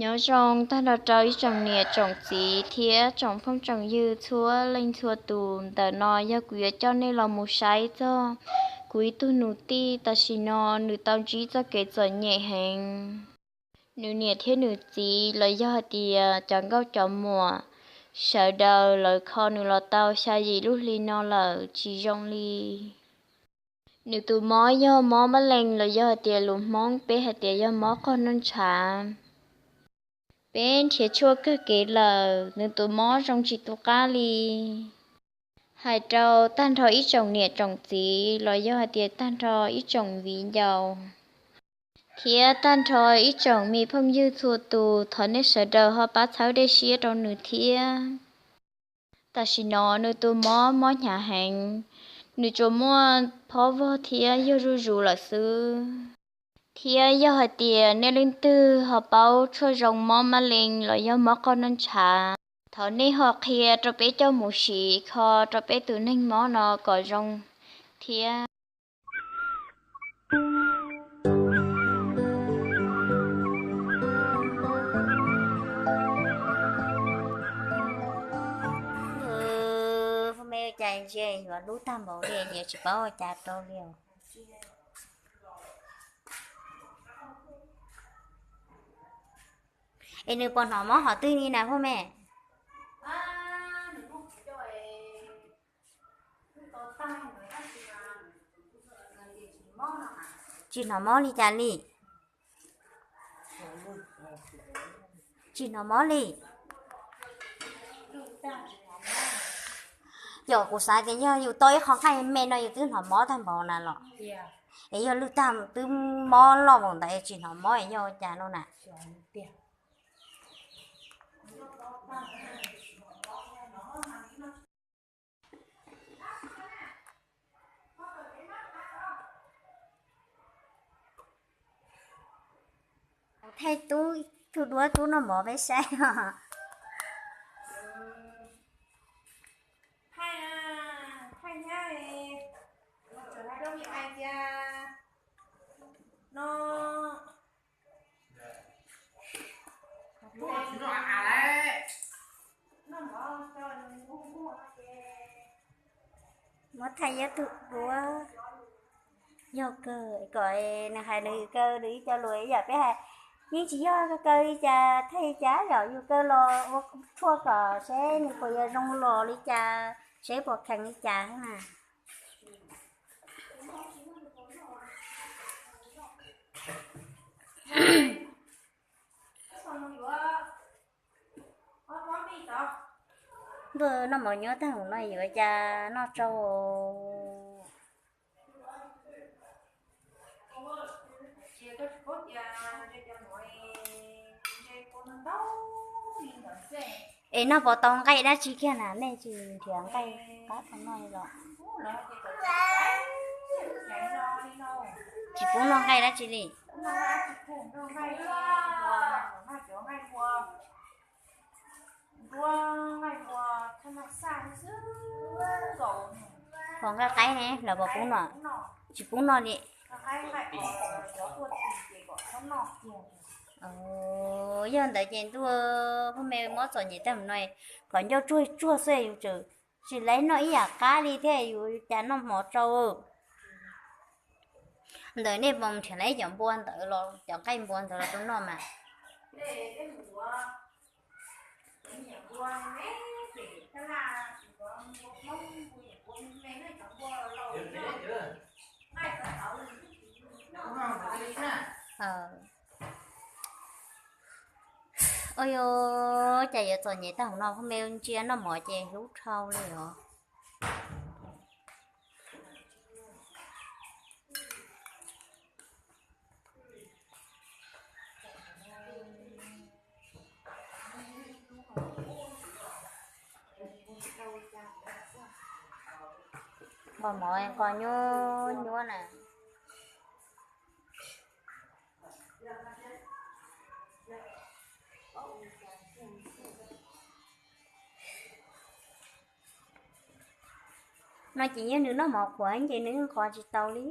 Nyob zoo tag nrho rau ib tsoom niam tsoom txiv thiab tsoom phooj tsoom ywg txhua leej txhua tus. Ntawm no yog kuv yuav coj nej los mus saib txog kuv ib tug nus tij. Tam sim no nws tau ntsib txoj kev txom nyem heev. Nws niam thiab nws txiv los yog hais tias cov nkauj cov muam sawv daws lawv kho nws los tau xya yim lub hli no lawm tsis zoo li. Nws tus mob yog mob mab lees los yog hais tias lus Hmoob peb hais tias yog mob qog noj ntshav. Peb nrhiav tshuaj kawg kev lawm, nws tus mob zoo tsis tu qab li. Hais rau tag nrho ib tsoom niam tsoom txiv los yog hais tias tag nrho ib tsoom viv ncaus thiab tag nrho ib tsoom me phooj ywg txhua tus, thov nej sawv daws ho pab txhawb dej siab rau nws thiab. Tam sim no nws tus mob mob hnyav heev, nws tsuas muaj phob vog thiab yog zuj zus lawm xwb. Thiab yog hais tias nej leej twg ho paub tshuaj zoo mob mab lees los yog mob qog noj ntshav, thov nej ho qhia rau peb coj mus siv kho rau peb tus neeg mob no kom zoo thiab. Ub, me cas ntsia yuav lub tag npaum li, yuav tsis paub ua cas rau li. Es nws puas hnov mob qhov twg li na phooj me? Tsis hnov mob li cas li. Tsis hnov mob li. Yog kuv xav tias yog yus tau ib qho nqaij me no yus twb hnov mob tag npaum na los. Es yog lwj tag twb mob loj npaum ntawd tsis hnov mob es yog ua cas no na? Thaij tub, tug duab tub noj mov peb saib os. Muab thaij ib tug duab. Yog kawg kom nws hais nws kaw nws ib co lus ib yam peb hais, yeej tsis yog kaw li cas thaij li cas yom, yus kaw los ua tshuaj kom seb nws puas yuav zoo los li cas, seb puas kheev li cas na. Ntuj, noj mov nyuaj tag no yuav cas noj tsau. Es noj puas tau nqaij dab tsi kiag na, nej tsis nrhiav nqaij qab tau noj li los? Tsis pub noj nqaij dab tsi li. Pom nqaij qaib ne los puas pub noj? Tsis pub noj li. Yog ntawd ces ntuj, phooj me mob txom nyem tag no, kom ncauj tsuag tsuag xwb yus tseem tsis laiv noj ib yam qab li thiab yus cas noj mov tsau. Ntawd nej puas nrhiav laiv cov npua ntawd los cov nqaij npua ntawd los rau noj mas? Ua cas yuav txom nyem tag no, phooj me ntsia noj mov ces hlub dhau li os. Nqos mov nqos nyuab nyuab na. No ces yog nws noj mov qhuav ces nws nqos tsis tau li.